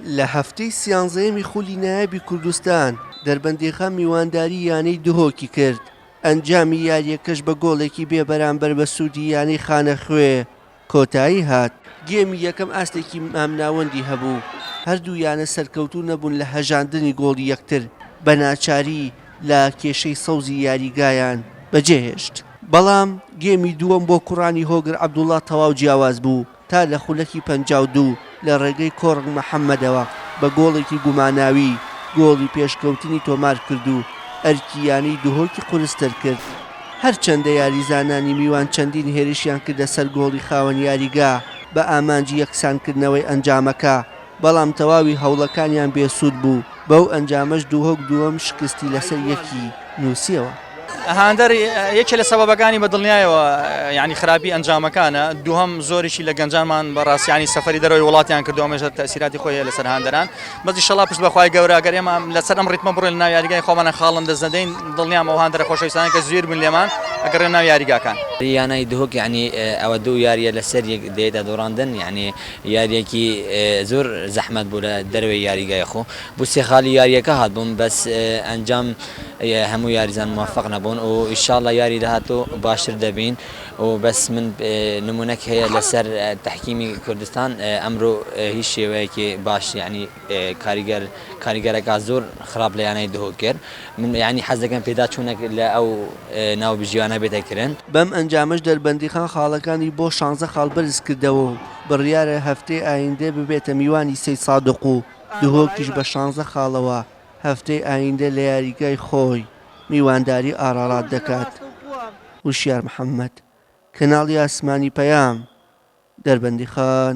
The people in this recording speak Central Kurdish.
لە هەفتەی سیانزەیەمی خولی نایابی کوردستان، دەربەندیخان میوانداری یانەی دهۆکی کرد، ئەنجامی یارییەکەش بە گۆڵێکی بێ بەرامبەر بە سوودی یانەی خانەخوێ کۆتایی هات. گێمی یەکەم ئاستێکی مامناوەندی هەبوو، هەردوو یانە سەرکەوتوو نەبوون لە هەژاندنی گۆڵی یەکتر، بە ناچاری لە کێشەی سەوزی یاریگایان بەجێهێشت. بەڵام گێمی دووەم بۆ کوڕانی هۆگر عەبدوڵا تەواو جیاواز بوو، تا لە خولەکی 52 لە ڕێگەی کۆڕەک محەمەدەوە بە گۆڵێکی گوماناوی گۆڵی پێشکەوتنی تۆمارکرد و ئەرکی یانەی دهۆکی قورستر کرد. هەرچەندە یاریزانانی میوان چەندین هێرشیان کردە سەر گۆڵی خاوەن یاریگا بە ئامانجی یەکسانکردنەوەی ئەنجامەکە، بەڵام تەواوی هەوڵەکانیان بێسوود بوو، بەو ئەنجامەش دهۆک دووەم شکستی لەسەر یەکی نووسیەوە. هاندەر یەکێ لە سەبەبەکانی بە دڵنیایەوە یعنی خراپی ئەنجامەکانە دووهەم زۆریشی لە گەنجانمان بەڕاستی یعنی سەفەری دەرەوەی وڵاتیان کردو ئەمەش تەئسیراتی خۆی هەیە لەسەر هاندەران بەس ئیشەڵا پشت بەخوای گەورە گەر ئێمە لەسەر ئەم ڕیتمە بڕۆین ناو یاریگای خۆمانە خاڵم دەست نەدەین دڵنیام ئەو هاندەرە خۆشەویستانە کە زویر بوون لێمان ئەگەڕێن ناو یاریگاکان. یانەی دهۆک یعنی ئەوە دوو یاریە لەسەر یەک دێتە دۆڕاندن یعنی یاریەکی زۆر زەحمەت بوو لە دەرەوەی یاریگای خۆ بو سێ خالی یاریەکە هات بووم بەس ئەنجام هەموو یاریزان موفق نەبوون و ئیشاڵە یاری داهاتوو باشتر دەبین و بەس من نمونەک هەیە لەسەر تەحکیمی کوردستان ئەمرۆ هیچ شێوەیەکی باش یعنی کاریگەر کاریگەرەکە زۆر خراپ لە یانەی دهۆک کرد من یعنی حەز دەکەم پێداچوونێک لە ئەو ناوبژیوانە بێتە کرن. بەم ئەنجامەش دەربەندیخان خاڵەکانی بۆ شانزە خاڵ بەرزکردەوە و بڕیارە هەفتەی ئایندە ببێتە میوانی سەیدسادق و دهۆکیش بە شانزە خاڵەوە هەفتەی ئایندە لە یاریگای خۆی میوانداری ئارارات دەکات. وشیار محەمەد، کەناڵی ئاسمانی پەیام، دەربەندیخان.